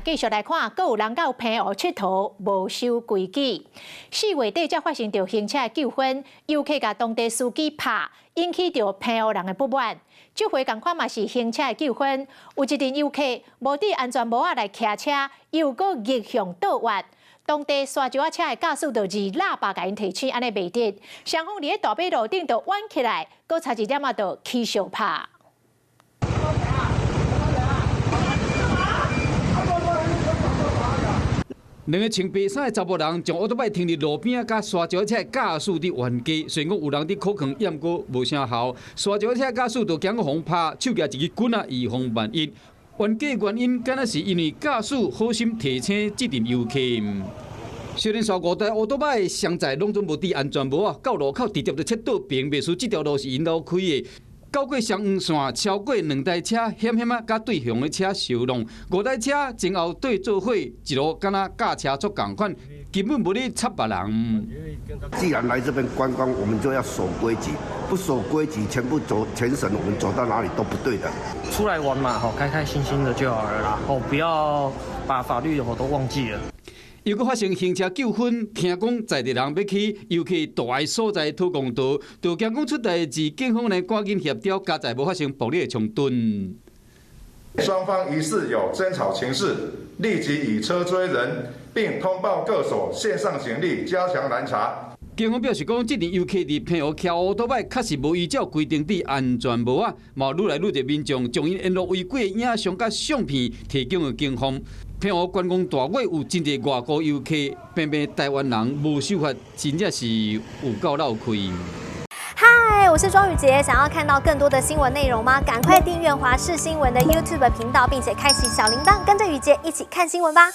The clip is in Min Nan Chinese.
繼續來看，閣有人到澎湖𨑨迌，無守規矩。4月底才發生著行車的糾紛，遊客共當地司機拍，引起著澎湖人的不滿。這回仝款嘛是行車的糾紛，有一陣遊客無戴安全帽仔來騎車，又閣逆向倒彎。當地沙石仔車的駕駛就按喇叭共𪜶提醒，按呢袂得。雙方佇咧大馬路頂就冤起來，閣差一點仔就起相拍。兩個穿白衫的查埔人將歐多擺停佇路邊仔，佮沙石車駕駛佇冤家。雖然講有人佇苦勸，毋過無啥效。沙石車駕駛就驚予拍，手舉一支棍仔以防萬一。冤家原因，敢若是因為駕駛好心提醒這陣遊客。小連續五台歐多擺雙載攏總無戴安全帽仔，到路口直接就切倒爿，袂輸這條路是𪜶兜開的。繞過雙黃線，超過兩台車，險險仔共對向的車相挵。五台車前後對做伙，一路敢若駕車速仝款，根本無咧插別人。既然來這邊觀光，我們就要守規矩，不守規矩，全部走全省，我們走到哪裡都不對的。出來玩嘛，吼，開開心心的就好了啦，哦，不要把法律我都忘記了。又閣發生行車糾紛，聽講在地人欲去遊客蹛的所在討公道，就驚講出代誌，警方呢趕緊協調，佳哉無發生暴力的衝突。雙方疑似有爭吵情勢，立即以車追人，並通報各所線上警力加強攔查。警方表示講，這陣遊客佇澎湖騎歐多擺，確實無依照規定戴安全帽仔，嘛愈來愈濟民眾將𪜶沿路違規的影像佮相片提供予警方。澎湖觀光大月有真濟外國遊客，偏偏台灣人無守法，真正是有夠落氣。嗨，我是莊宇傑，想要看到更多的新聞內容嗎？趕快訂閱華視新聞的 YouTube 頻道，並且開啟小鈴鐺，跟着宇傑一起看新聞吧。